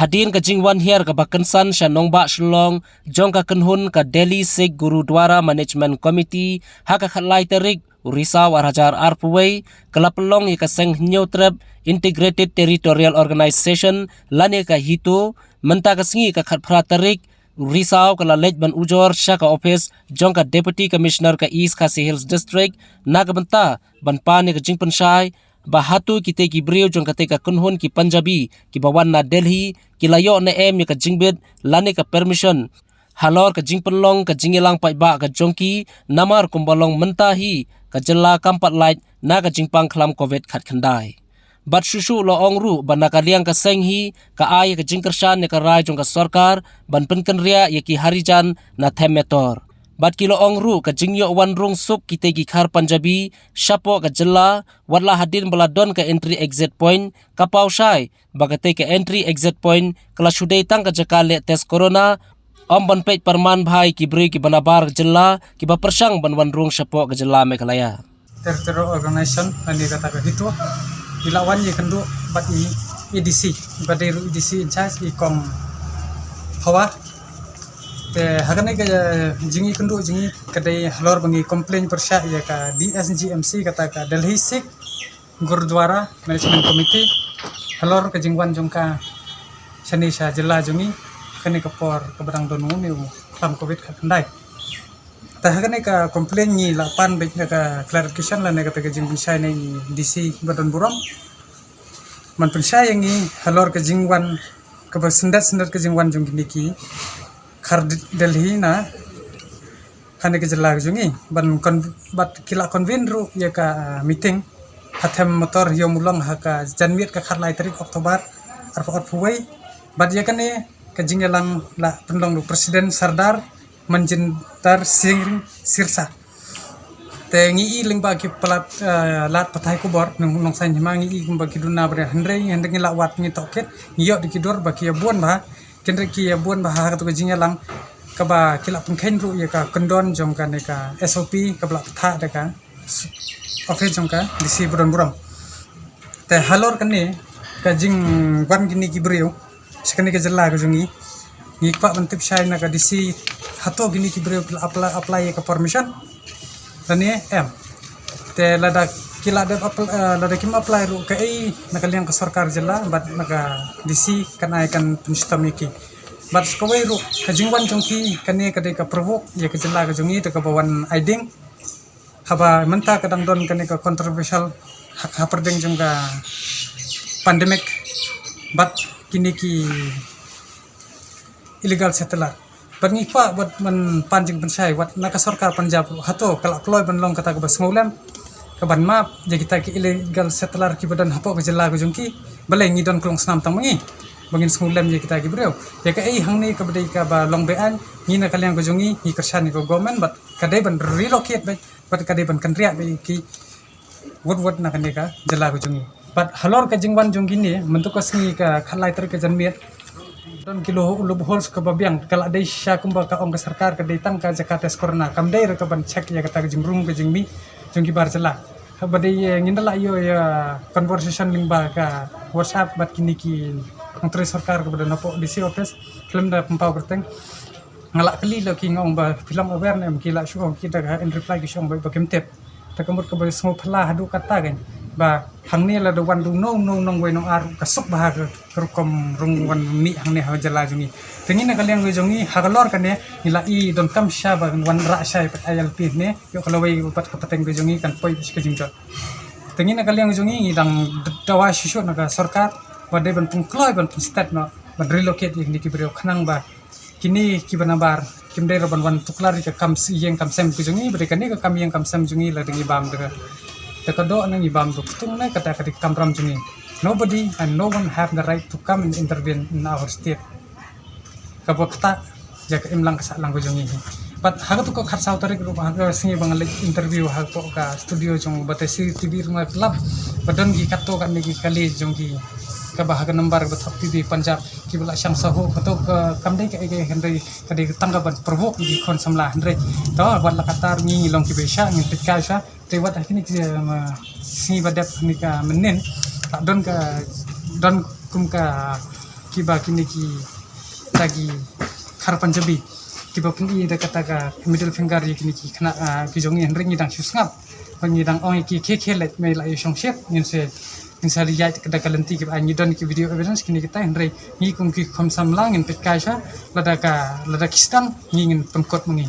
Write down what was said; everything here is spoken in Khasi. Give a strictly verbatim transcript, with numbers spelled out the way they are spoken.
Hadien ka jingwan hiar kaba kynsan sha nongbah Shillong jong ka kynhun ka Delhi Sikh Gurudwara Management Committee ha ka khatlai tarik u Risaw ar hajar arphew wei, ka la pynlong ïa ka Seng Hynñiewtrep Integrated Territorial Organization lane ka HITO. Mynta ka sngi ka khatphra tarik u Risaw ka la leit ban ujor sha ka ophis jong ka Deputy Commissioner ka East Khasi Hills District na ka bynta ban pan ïa ka jingpynshai ba hato kitei ki briew jong katei ka kynhun ki Punjabi kiba wan na Delhi ki la ïoh ne em ïa ka jingbit lane ka permission halor ka jingpynlong ka jingïalang paidbah ka jong ki, namar kumba long mynta hi ka jylla kam pat lait na ka jingpang khlam covid khatkhyndai. Bad shuh shuh la ong ruh ba na ka liang ka seng hi ka ai ka jingkyrshan ïa ka rai jong ka sorkar ban pynkynriah ïa ki Harijan na Coimbatore. Bad ki la ong ruh ka jingïoh wan rung suk kitei ki khar Punjabi shapoh ka jylla, wat la hadien ba la don ka entry exit point, ka paw shai ba katei ka entry exit point ka la shu dei tang ka jaka leh test corona, ym ban peit pyrman bha ïa ki briew kiba nabar ka jylla kiba pyrshang ban wan rung shapoh ka jylla Meghalaya. Territorial Organization lane kata ka HITO, i la wan ïakynduh bad i ADC, bad i ruh ADC in charge i Kong Phawa. Te ha kane ka jingïakynduh jong ngi ka dei halor ba ngi complain pyrshah ïa ka DSGMC, kata ka Delhi Sikh Gurudwara Management Committee, halor ka jingwan jong ka shane sha jylla jong ngi ha kane ka por kaba dang don u mih u khlam covid khatkhyndai. Te ha kane ka complain ngi la pan beit na ka clarification lane kata ka jingpynshai na i DC ba don burom ban pynshai ïa ngi halor ka jingwan kaba syndet syndet ka jingwan jong kine ki khar Delhi na hane ka jylla ka jong ngi ban con-, bad ki la convene ruh ïa ka, ah, meeting ha them Mator Hynñiewmulong ha ka janmiet ka khatlai tarik October arphew arphew wei. Bad ïa kane ka jingïalang la pynlong da u President Sardar Manjinder Singh Sirsa. Te ngi i lyngba ki palat, eh, lad pathai khubor nong, nongsan hima ngi i kumba ki duna ba hynrei hynrei ngi la wad ngi tohkit ngi ïoh da ki dur ba ki ïa bun bha, hynrei ki ïa bun bha ha katu ka jingïalang kaba ki la pynkheiñ ruh ïa ka kyndon jong kane ka SOP kaba la pathah da ka office jong ka DC ba don burom. Te halor kane ka jingwan kine ki briew sha kane ka jylla ka jong ngi, ngi kwah ban tip shai na ka DC hato kine ki briew ki la apply, apply ïa ka permission lane em. Te lada ki la dep apply, eh, lada kim apply ruh kaei na ka liang ka sorkar jylla bad na ka DC kan ai kan pynshitom ïa ki. Bad kawei ruh ka jingwan jong ki kane ka dei ka provoke ïa ka jylla ka jong ngi da kaba wan ai ding. Haba mynta ka dang don kane ka controversial ha, hapdeng jong ka pandemic bad kine ki illegal settler. Bad ngi kwah bad ban pan jingpynshai wat na ka sorkar Punjab ruh hato ka la kloi ban long kata kaba sngewlem kaban map ïa kita ki illegal settler kiba don hapoh ka jylla ka jong ki. Balei ngi don klong snam tang ma ngi ba ngin sngewlem ïa kita ki briew? Ïa kaei hangne kaba dei kaba long beaiñ, ngi na ka liang ka jong ngi ngi kyrshan ïa ka government bad ka dei ban relocate beit bad ka dei ban kynriah beit ïa ki wut wut na kane ka jylla ka jong ngi. Bad halor ka jingwan jong kine mynta ka sngi ka khatlai tarik ka janmiet, don ki loop-, loopholes kaba biang, ka la dei shisha kumba ka ong ka sorkar ka dei tang ka jaka test corona, kam dei ruh kaban check ïa kata ka jingrung ka jingmih jong ki bar jylla. Haba dei, eh, ngin da la ïoh ïa conversation lyngba ka WhatsApp bad kine ki nongtrei sorkar kaba don hapoh DC office, khlem da pynpaw kyrteng. Nga la kylli la ki, nga ong ba phi long aware ne em, ki la shu ong, ki da ka in reply ki shu ong ba, ba kim tip. Te ka mut kaba sngewphylla haduh katta kein ba hangne lada wan da uno uno u nongwei nongar ka suk bha ka, ka rukom rung wan mih hangne ha jylla jong ngi. Te ngi na ka liang ka jong ngi ha ka lor kane ngi la i donkam shisha ba wanrah shai pat ILP ne ïoh ka lawei pat ka pateng ka jong ngi kan poi pat sha ka jingjot. Te ngi na ka liang ka jong ngi ngi dang dawa shisha na ka sorkar ba dei ban pynkloi ban pynstet noh ban relocate ïa kine ki briew khnang ba kine kiba nabar kim dei ruh ban wan tuklar ïa ka kam s-, ïing kam sem ka jong ngi, ba dei kane ka kam ïing kam sem jong ngi lada ngi bam da ka, da ka doh ne ngi bam da ka ktung ne kata ka dei ka kamram jong ngi. Nobody and no one have the right to come and intervene in our state. Kaba ktah ïa ka imlang ka sahlang ka jong ngi. Bad ha katu ka khatsaw tarik ruh ha ka sngi ba nga leit interview hapoh ka studio jong Batesi TV ruh nga lap ba don ki katto katne ki kali jong ki kaba ha ka number ba thok TV Punjab kiba la shang sahuh, kato ka kam dei kaei kaei hynrei ka dei tang ka ban provoke ïa ki khun samla hynrei. To wat la katta ruh ngi ngi long kiba sha, ngi peit kai sha. Te wat ha kine ki, em, sngi ba dep kane ka mynnin la don ka, don kum ka kiba kine ki, da ki khar Punjabi kiba pyni da kata ka middle finger ïa kine ki khynnah, ah, ki jong ngi, hynrei ngi dang shu sngap. Ba ngi dang ong ïa ki, khe khe leit, me la ïa shong shet, ngin sa, ngin sa ïaid da ka lynti kiba ai, ngi don ki video evidence kine kita, hynrei ngi kum ki khun samla ngin peit kai sha, lada ka, lada ki sdang ngi, ngin pynkut ma ngi.